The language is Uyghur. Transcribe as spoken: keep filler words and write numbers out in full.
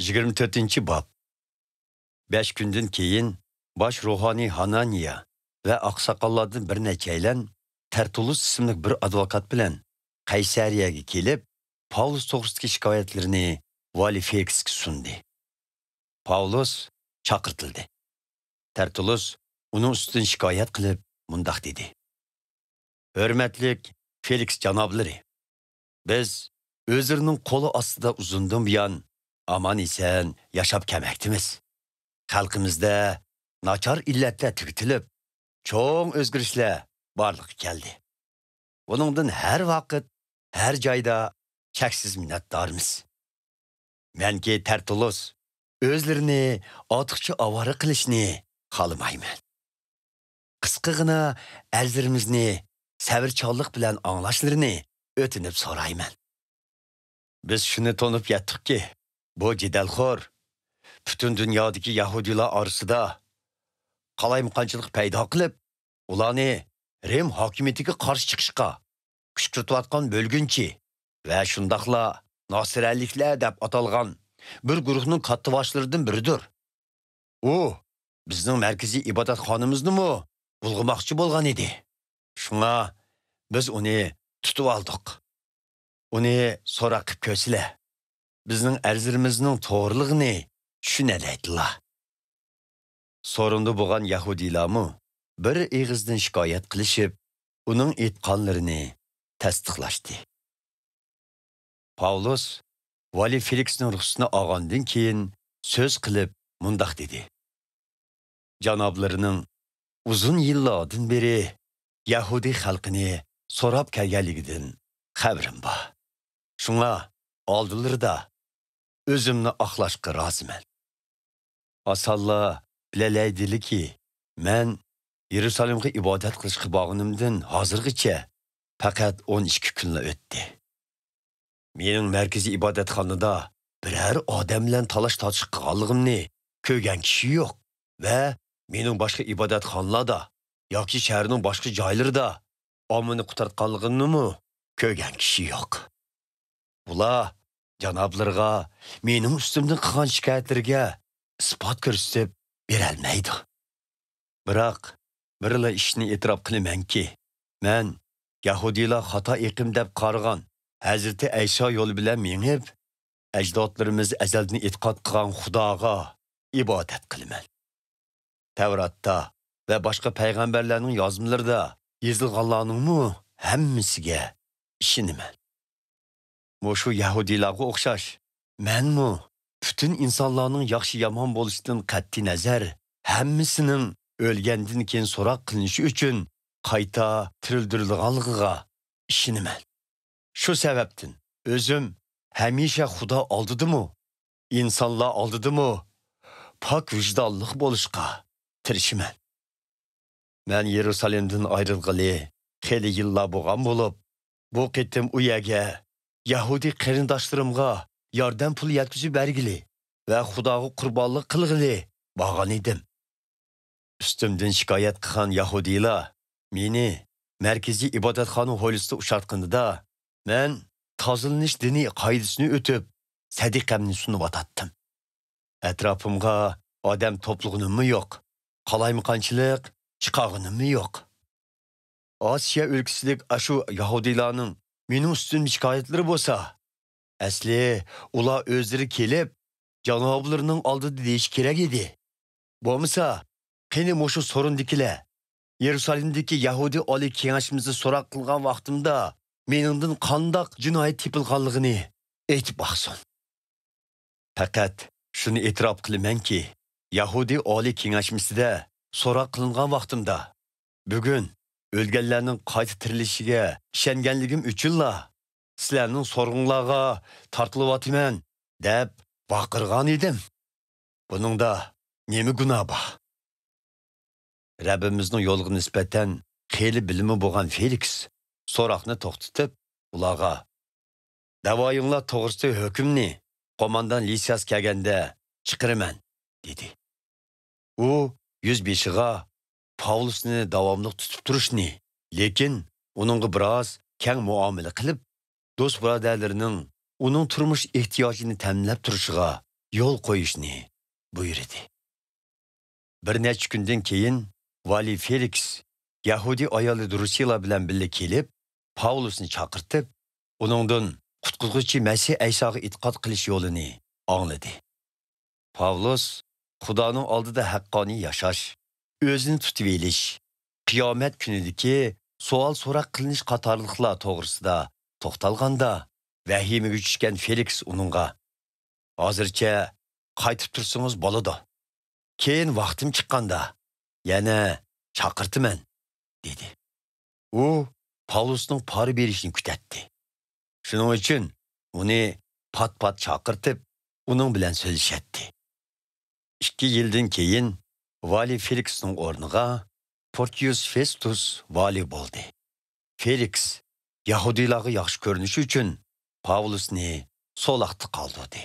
يىگىرمە تۆتىنچى باب. بەش كۈندىن كېيىن باش روھانىي ھانانىيا ۋە ئاقساقاللاردىن بىر نەچچەيلەن تەرتۇللۇس ئىسىملىك بىر ئادۋوكات بىلەن قەيسەرىيەگە كېلىپ، پاۋلۇس توغرىسىدىكى شىكايەتلىرىنى ۋالىي فېلىكسكە سۇندى. پاۋلۇس چاقىرتىلدى. تەرتۇللۇس ئۇنىڭ ئۈستىدىن شىكايەت قىلىپ مۇنداق دېدى: «ھۆرمەتلىك فېلىكس جانابلىرى، بىز ئۆزلىرىنىڭ قولى ئاستىدا ئۇزۇندىن بۇيان ئامان-ئېسەن ياشاپ كەلمەكتىمىز. خەلقىمىزدە ناچار ئىللەتلەر تۈگىتىلىپ، چوڭ ئۆزگىرىشلەر بارلىققا كەلدى. بۇنىڭدىن ھەر ۋاقىت، ھەر جايدا چەكسىز مىننەتدارمىز. مەنكى تەرتۇللۇس ئۆزلىرىنى ئارتۇقچە ئاۋارە قىلىشنى خالىمايمەن. قىسقىغىنا ئەرزلىرىمىزنى سەۋرچانلىق بىلەن ئاڭلاشلىرىنى ئۆتۈنۈپ سورايمەن. بىز شۇنى تونۇپ يەتتۇقكى، بۇ جېدەلخور پۈتۈن دۇنيادىكى يەھۇدىيلار ئارىسىدا قالايمىقانچىلىق پەيدا قىلىپ، ئۇلارنى رىم ھاكىمىيىتىگە قارشى چىقىشقا كۈشكۈرتۈۋاتقان بۆلگۈنچى ۋە شۇنداقلا ناسىرەنلىكلەر دەپ ئاتالغان بىر گۇرۇھنىڭ كاتتىباشلىرىدىن بىرىدۇر. ئۇ بىزنىڭ مەركىزىي ئىبادەتخانىمىزنىمۇ بۇلغىماقچى بولغان ئىدى. شۇڭا بىز ئۇنى تۇتۇۋالدۇق. ئۇنى سوراق قىلىپ كۆرسىلە، بىزنىڭ ئەرزلىرىمىزنىڭ توغرىلىقىنى چۈشىنەلەيدىلا.» سورۇندا بولغان يەھۇدىيلارمۇ بىر ئېغىزدىن شىكايەت قىلىشىپ، ئۇنىڭ ئېيتقانلىرىنى تەستىقلاشتى. پاۋلۇس ۋالىي فېلىكسنىڭ رۇخسىتىنى ئالغاندىن كېيىن سۆز قىلىپ مۇنداق دېدى: «جانابلىرىنىڭ ئۇزۇن يىللاردىن بېرى يەھۇدىي خەلقىنى سوراپ كەلگەنلىكىدىن خەۋىرىم بار. شۇڭا ئالدىلىرىدا ئۆزۈمنى ئاقلاشقا رازىمەن. ئاسانلا بىلەلەيدىلىكى، مەن يېرۇسالېمغا ئىبادەت قىلىشقا بارغىنىمدىن ھازىرغىچە پەقەت ئون ئىككى كۈنلا ئۆتتى. مېنىڭ مەركىزىي ئىبادەتخانىدا بىرەر ئادەم بىلەن تالاش-تارتىش قىلغانلىقىمنى كۆرگەن كىشى يوق ۋە مېنىڭ باشقا ئىبادەتخانىلاردا ياكى شەھەرنىڭ باشقا جايلىرىدا ئاممىنى قۇتراتقانلىقىمنىمۇ كۆرگەن كىشى يوق. بۇلار جانابلىرىغا مېنىڭ ئۈستۈمدىن قىلغان شىكايەتلىرىگە ئىسپات كۆرسىتىپ بېرەلمەيدۇ. بىراق، بىرلا ئىشنى ئېتىراپ قىلىمەنكى، مەن يەھۇدىيلار خاتا ئېقىم دەپ قارىغان ھەزرىتى ئەيسا يولى بىلەن مېڭىپ، ئەجدادلىرىمىز ئەزەلدىن ئېتىقاد قىلغان خۇداغا ئىبادەت قىلىمەن. تەۋراتتا ۋە باشقا پەيغەمبەرلەرنىڭ يازمىلىرىدا يېزىلغانلارنىڭمۇ ھەممىسىگە ئىشىنىمەن. مۇشۇ يەھۇدىيلارغا ئوخشاش، مەنمۇ پۈتۈن ئىنسانلارنىڭ ياخشى-يامان بولۇشىدىن قەتئىينەزەر، ھەممىسىنىڭ ئۆلگەندىن كېيىن سوراق قىلىنىشى ئۈچۈن قايتا تىرىلدۈرۈلىدىغانلىقىغا ئىشىنىمەن. شۇ سەۋەبتىن ئۆزۈم ھەمىشە خۇدا ئالدىدىمۇ، ئىنسانلار ئالدىدىمۇ پاك ۋىجدانلىق بولۇشقا تىرىشىمەن. مەن يېرۇسالېمدىن ئايرىلغىلى خېلى يىللار بولغان بولۇپ، بۇ قېتىم ئۇ يەرگە يەھۇدىي قېرىنداشلىرىمغا ياردەم پۇلى يەتكۈزۈپ بەرگىلى ۋە خۇداغا قۇربانلىق قىلغىلى بارغان ئىدىم. ئۈستۈمدىن شىكايەت قىلغان يەھۇدىيلار مېنى مەركىزىي ئىبادەتخانا ھويلىسىدا ئۇچراتقىنىدا، مەن تازىلىنىش دىنىي قائىدىسىنى ئۆتۈپ، سەدىقەمنى سۇنۇۋاتاتتىم. ئەتراپىمغا ئادەم توپلىغىنىممۇ يوق، قالايمىقانچىلىق چىقارغىنىممۇ يوق. ئاسىيا ئۆلكىسىدىكى ئاشۇ يەھۇدىيلارنىڭ مېنىڭ ئۈستۈمدىن شىكايەتلىرى بولسا، ئەسلى ئۇلار ئۆزلىرى كېلىپ، جانابلىرىنىڭ ئالدىدا دېيىشى كېرەك ئىدى. بولمىسا، قېنى مۇشۇ سورۇندىكىلەر يېرۇسالېمدىكى يەھۇدىي ئالىي كېڭەشىمىزدە سوراق قىلغان ۋاقتىمدا مېنىڭدىن قانداق جىنايەت تېپىلغانلىقىنى ئېيتىپ باقسۇن. پەقەت شۇنى ئېتىراپ قىلىمەنكى، يەھۇدىي ئالىي كېڭەشمىسىدە سوراق قىلىنغان ۋاقتىمدا، بۈگۈن ئۆلگەنلەرنىڭ قايتا تىرىلىشىگە ئىشەنگەنلىكىم ئۈچۈنلا سىلەرنىڭ سورۇنلارغا تارتىلىۋاتىمەن دەپ ۋارقىرىغان ئىدىم. بۇنىڭدا نېمە گۇناھ بار؟ رەببىمىزنىڭ يولىغا نىسبەتەن خېلى بىلىمى بولغان فېلىكس سوراقنى توختىتىپ، ئۇلارغا، «دەۋايىڭلار توغرىسىدىكى ھۆكۈمنى قوماندان لىسىياس كەلگەندە چىقىرىمەن» دېدى. ئۇ يۈز بېشىغا پاۋلۇسنى داۋاملىق تۇتۇپ تۇرۇشنى، لېكىن ئۇنىڭغا بىراز كەڭ مۇئامىلە قىلىپ، دوست-بۇرادەرلىرىنىڭ ئۇنىڭ تۇرمۇش ئېھتىياجىنى تەمىنلەپ تۇرۇشىغا يول قويۇشنى بۇيرۇدى. بىر نەچچە كۈندىن كېيىن، ۋالىي فېلىكس يەھۇدىي ئايالى دۇرۇسىلا بىلەن بىللە كېلىپ، پاۋلۇسنى چاقىرتىپ، ئۇنىڭدىن قۇتقۇزغۇچى مەسىھ ئەيساغا ئېتىقاد قىلىش يولىنى ئاڭلىدى. پاۋلۇس خۇدانىڭ ئالدىدا ھەققانىي ياشاش، ئۆزىنى تۇتۇۋېلىش، قىيامەت كۈنىدىكى سوئال-سوراق قىلىنىش قاتارلىقلار توغرىسىدا توختالغاندا، ۋەھىمىگە چۈشكەن فېلىكس ئۇنىڭغا، «ھازىرچە قايتىپ تۇرسىڭىز بولىدۇ. كېيىن ۋاقتىم چىققاندا يەنە چاقىرتىمەن» دېدى. ئۇ پاۋلۇسنىڭ پارا بېرىشىنى كۈتەتتى. شۇنىڭ ئۈچۈن ئۇنى پات-پات چاقىرتىپ، ئۇنىڭ بىلەن سۆزلىشەتتى. ئىككى يىلدىن كېيىن ۋالىي فېلىكسنىڭ ئورنىغا پورتىيۇس فېستۇس ۋالىي بولدى. فېلىكس يەھۇدىيلارغا ياخشى كۆرۈنۈشى ئۈچۈن پاۋلۇسنى سولاقتا قالدۇردى.